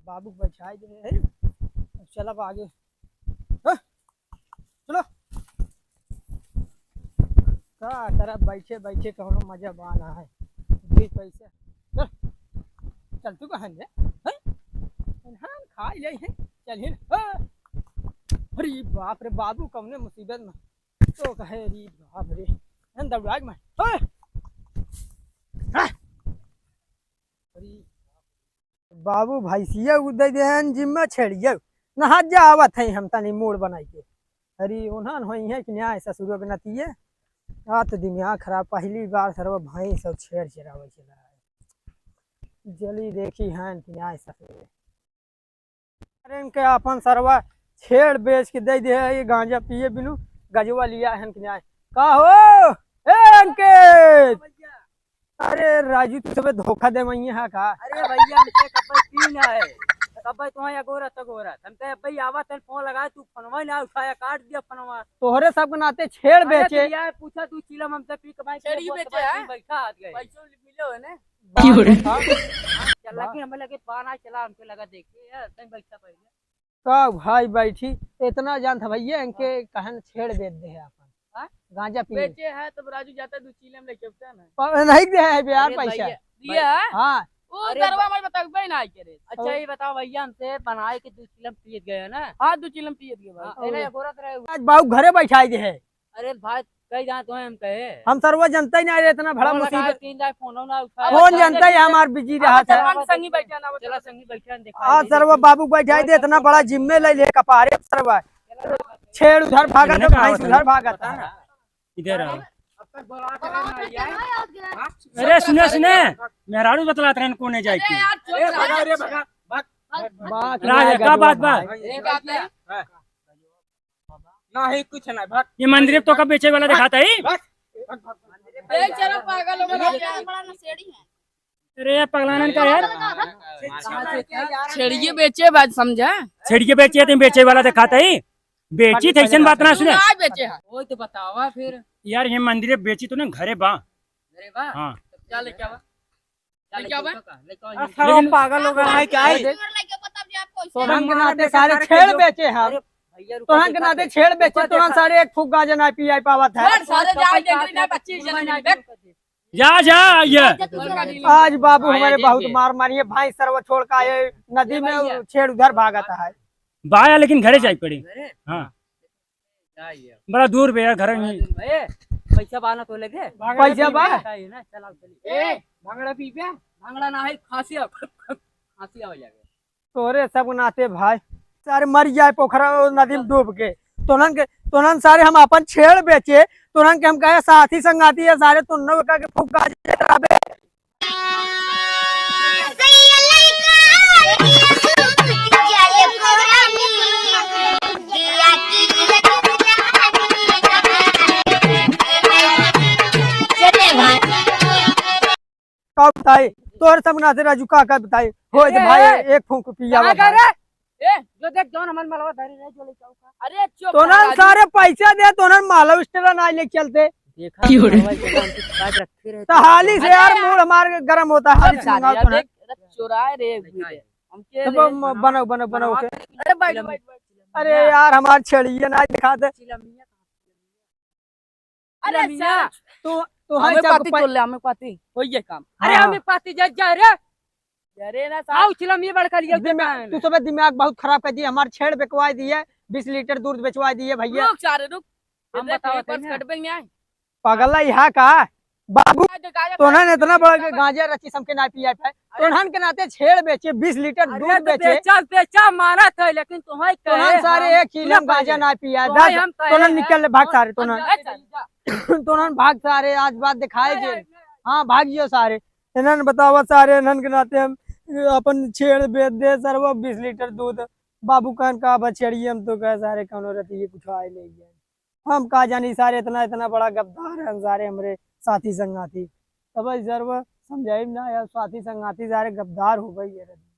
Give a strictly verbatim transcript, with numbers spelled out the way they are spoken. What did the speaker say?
बाबू बैठाई दे है। अब चलब आगे। हाँ? चलो। का करब, बैठे बैठे कौनो मजा बा ना है। दुई पैसे। चल। चल तू कहाँ ले? हैं? इन्हान खा ले हैं। चल हिल। हाँ। अरे बाप रे, बाबू कौने मुसीबत में। तो कहे, अरे बाप रे। हम दौड़ा के मैं। हाँ। हाँ। अरे बाबू, भैंसिया उ दे देहन जिम्मा छेड़ियो। नहा जा आवत है हम तनी मूड़ बनाई के। अरे ओन्हन होई है कि न्याय ससुरो के नतिये। आ तो दिमाग खराब, पहली बार सरवा भैंस और छेड़ चरावे चला है। जली देखी हैं कि न्याय ससुरो। अरे इनके अपन सरवा छेड़ बेच के दे दे है, ये गांजा पिए बिनु गजवा लिया है कि न्याय। का हो? ए अंकित! अरे राजू, तू सबे धोखा दे वही है का? अरे भैया, हमसे कब्बे पी ना है। कब्बे तो है अगोरत, अगोरत। हम कहे, "भाई, आवा तन फोन लगाए, तू फोनवा ना उठाया, काट दिया फोनवा।" तोहरे सब के नाते छेड़ अरे बेचे। तू यार, पूछा तू चीलम हमसे पी के भाई, छेड़ी बोल बेचे भाई, है? बैठा हाथ गए। पैसों मिले हो ने? बाप रे बाप। चल, लेकिन हमें लगे पान आ चला, हमके लगा देखिए यार, तम बैठा पहले। का भाई बैठी, इतना जानत भैया, इनके कहन छेड़ बेच दे है अपन। हाँ? गांजा पिए। बेचे है तब राजू जाता दू चीलम लेके उठता ना। प-, नहीं दे है बे यार अरे पैसा। भैया, दिया है? हाँ। ओ अरे सरवा बा- हमारे बताओ, भाई ना आई करे। अच्छा, और ये बताओ भैया, हमसे बनाए के दू चीलम पिए गए ना? हाँ, दू चीलम पिए गए भाई। हाँ, और इन्हें गोरत रहे हुए। आज बाबू घरे बैठाई दे है। अरे भाई, कई जान तुम्हें हम कहे। हम सरवा जनता ही नहीं रहे, इतना बड़ा फोन लगाए, मुसीबत। तीन दाई फोन ना उठाया। फोन जनता ही हमार बिजी रहा था। चला संगी बैठा ना, चला संगी बैठा, देखा आज सरवा बाबू बैठाई दे, इतना बड़ा जिम्मे ले ले कपारे सरवा। छेड़ उधर भागा तो भैंस उधर भागा था। इधर आओ। अरे सुने, सुने, मेहरारू बतलात रहन कोने जाए के। अरे भागा, अरे भागा, भाग। बात राज, का बात बा? भाई। एक बात है। हाँ। नहीं, कुछ नहीं, भाग। ये मंदिर तो का बेचे वाला दिखाता ही। भाग, भाग, भाग, भाग। ए, चलो पागल हो गया। बड़ा नशेड़ी है। अरे यार, पगलानन का यार। छेड़िए बेचे बात समझा। छेड़िए बेचे, तुम बेचे वाला दिखाता ही। बेची थे, ऐसन बात ना सुने। ना बेचे है। वो तो बतावा फिर। यार, ये मंदिर बेची तो ना, घरे बा। घरे बा? हाँ। तो क्या लेके आवा? क्या लेके आवा? आ, साला लेकिन पागल हो गया है क्या है? तोहन के नाते सारे छेड़ बेचे हैं। अरे भैया, रुको, तोहन के नाते छेड़ बेचे, तोहन सारे एक फूक गांजा ना पियाई पावत है। सारे जाए, जंगली ना, पच्चीस जने मिल गए। जा, जा, ये। आज बाबू हमारे बहुत मार मारी है, भाई सरवा छोड़ का ये नदी में छेड़ उधर भागता है। बाया, लेकिन घरे जाई पड़ी। घरे? हाँ। बड़ा दूर बे यार, घर में। बड़ा दूर बे। पैसा बा ना तो लेके? पैसा बा? चल, आओ, चली। ए, भांगड़ा पी बे? भांगड़ा ना है, खांसी आ-, खांसी आ जाएगा। तोरे सब नाते भाई, सारे मर जाए पोखरा और नदी में डूब के। तोनन के, तोनन सारे हम अपन छेड़ बेचे, तोनन के हम कहे साथी संगाती है सारे, तोनन का के फुग्गा जे रहबे। का बताई? तोहरे सब नाते राजू का का बताई? हो ए, भाई, ए, एक फूंक पियावा का भाई। रे? ए, जो देख, जौन हमन मलवा धरे रहे, जो लेके आऊ का। अरे, चुप तोनन सारे पैसा दे, तोनन मालव स्टेला ना लेके चलते। देखा, क्यों रे? मलवा स्टेला हमके काट रखे रहे, तो हाली से यार, मूड हमार गरम होता है, हाली से मंगाओ तोनन। देख, अरे चोराए रे, हमके तो रे। बनाओ, बनाओ, बनाओ के। अरे, बैठ, बैठ, बैठ। अरे यार, हमार छेड़िए ना दिखा दे। अरे चिलमिया। सर, तू, तू हमें पाती तोड़ ले, हमें पाती। हो ये काम। अरे हाँ, हमें हाँ। पाती जा, जा रे। अरे ना साहब। आओ चिलमिया बड़का लिया दिमाग, तू सब दिमाग बहुत खराब कर दिए, हमार छेड़ बेचवा दिए, बीस लीटर दूध बेचवा दिए भैया। रुक सारे रुक। हम बताओ बस कटबे में आए। पागल है यहाँ का? बाबू, तोनन इतना बड़ा के गांजा रची समके ना पिया पाए। तोनन के नाते छेड़ बेचे, बीस लीटर दूध बेचे। बेचा, बेचा मारत है, लेकिन तुम्हें तोनन सारे एक चीलम गांजा ना पिया। तोनन निकल ले, भाग सारे, तोनन। तोनन भाग सारे, आज बात दिखाए जे। हाँ, भाग जियो सारे। इन्हन बतावा सारे, इन्हन के नाते हम अपन छेड़ बेच दे, सरवा बीस लीटर दूध। बाबू कहन का बछेड़िए, हम तो कहे सारे कौनो रतिये कुछ आए ले गए। हम का जानी सारे इतना, इतना बड़ा गद्दार है सारे हमरे साथी संगाती। तब भाई सर्व समझाई ना यार, साथी संगाती सारे गद्दार हो गई है।